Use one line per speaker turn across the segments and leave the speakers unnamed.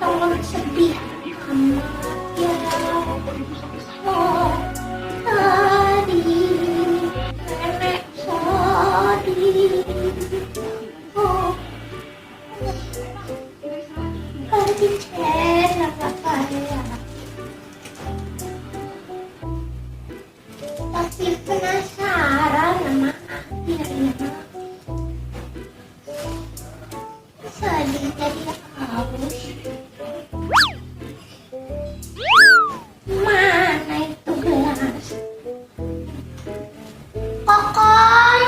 Tolong sedih amat ya. Oh, tadi nenek sedih. Oh, tadi apa ya? Tapi penasaran sama akhirnya. Sedih jadi haus. Mana itu gelas? Kokom,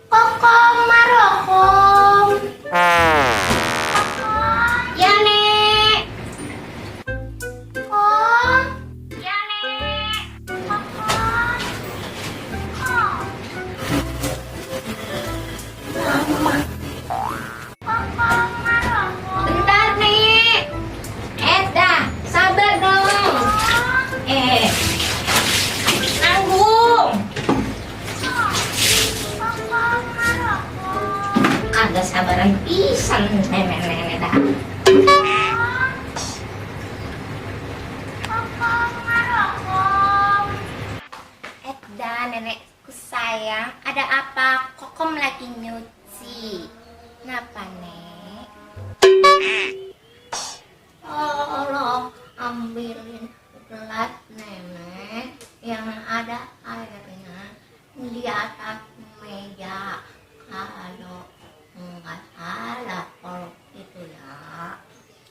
kokom marokom. Ya nek. Kom, ya nek. Kokom. Kom. Mama. Kokom marokom.
Bentar nih. Dah, sabar dong. Nanggung.
Kokom marokom.
Kagak sabaran pisan nenek-nenek dah.
Kokom marokom.
Dah, nenekku sayang. Ada apa? Kokom lagi nyuci. Kenapa, Nek?
Tolong ambilin gelas nenek yang ada airnya di atas meja. Kalau nggak salah kalau itu ya,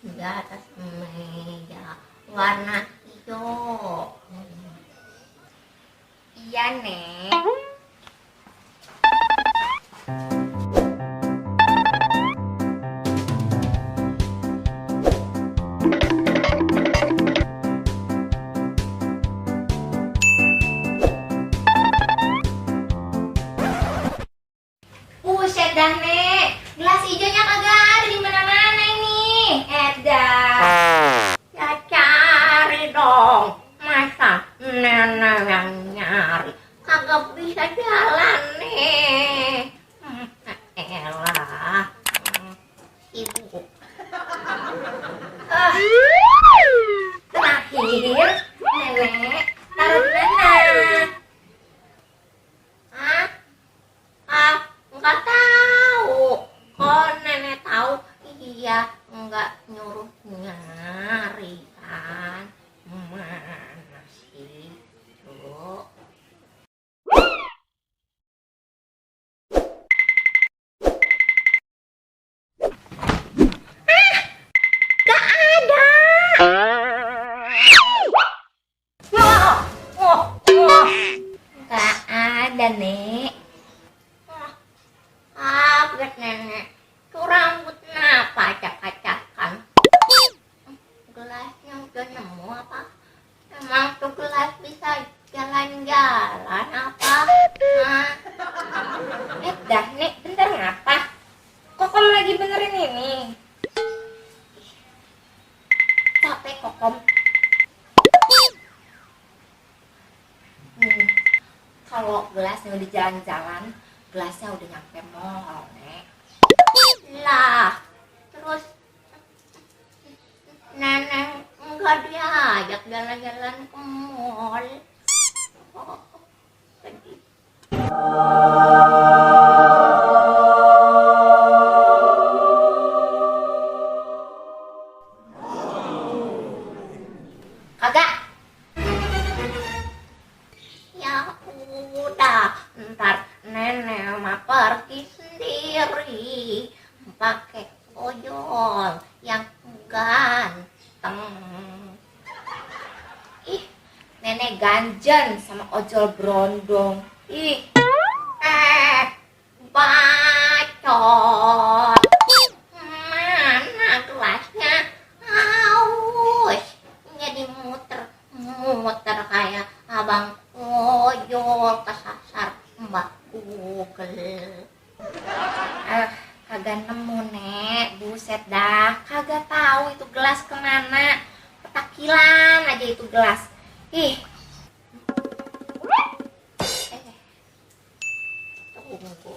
di atas meja warna hijau.
Iya, Nek. Buset dah, Nek. Gelas hijaunya kagak ada di mana-mana ini. Dah.
Ya cari dong, masa nenek yang nyari, kagak bisa jalan nih. Elah, sibuk.
Terakhir, Nenek taruh di mana?
Hah? Ah, nggak tahu. Kalau nenek tahu, iya nggak nyuruh nyari kan. Mana sih, Cuk? Nggak ada.
Nggak ada, Nek.
Kaget nenek, tuh rambut kenapa acak-acakan? Gelasnya udah nemu apa? Emang tuh gelas bisa jalan-jalan apa? Hah?
Dah, Nek, bentar ngapa? Kokom lagi benerin ini. Capek, Kokom. Kalau gelasnya udah jalan-jalan, gelasnya udah nyampe mall, Nek.
Lah, terus nenek enggak diajak jalan-jalan ke mall. Oh, sedih.
Kagak.
Ya udah, ntar nenek mah pergi sendiri pakai ojol yang ganteng.
Ih, nenek ganjen sama ojol brondong. Ih,
Bacot. Mana gelasnya? Haus. Jadi muter kayak abang ojol kesasar Mbak Google.
Kagak nemu, Nek. Buset dah, kagak tahu itu gelas kemana. Petakilan aja itu gelas. Ih.
Tunggu.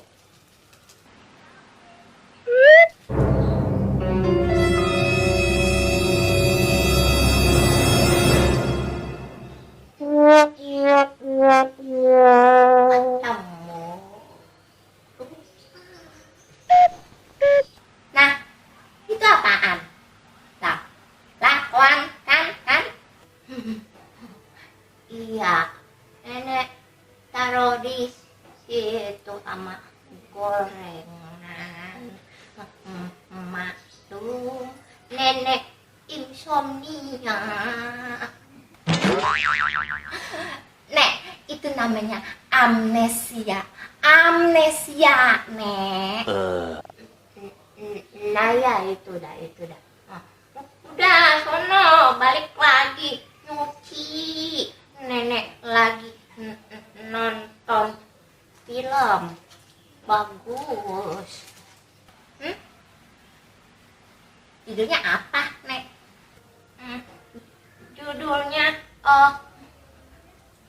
insomnia.
Nek, itu namanya amnesia. Amnesia, Nek.
Nah ya itu dah. Ah, udah sono balik lagi nyuci. Nenek lagi nonton film bagus.
Judulnya apa, Nek?
Judulnya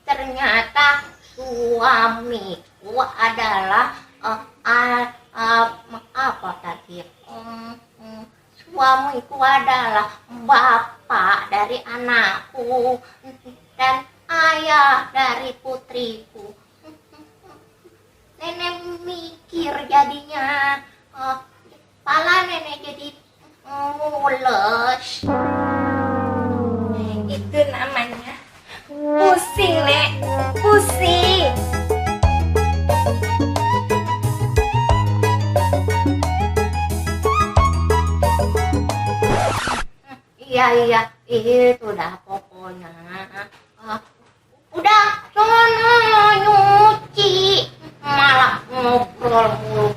ternyata suamiku adalah apa tadi? Suamiku adalah bapak dari anakku dan ayah dari putriku. Nenek mikir jadinya kepala nenek jadi mules.
Itu namanya pusing, Nek. Pusing.
Iya, itu dah pokoknya. Udah, sono nyuci, malah ngobrol mulu.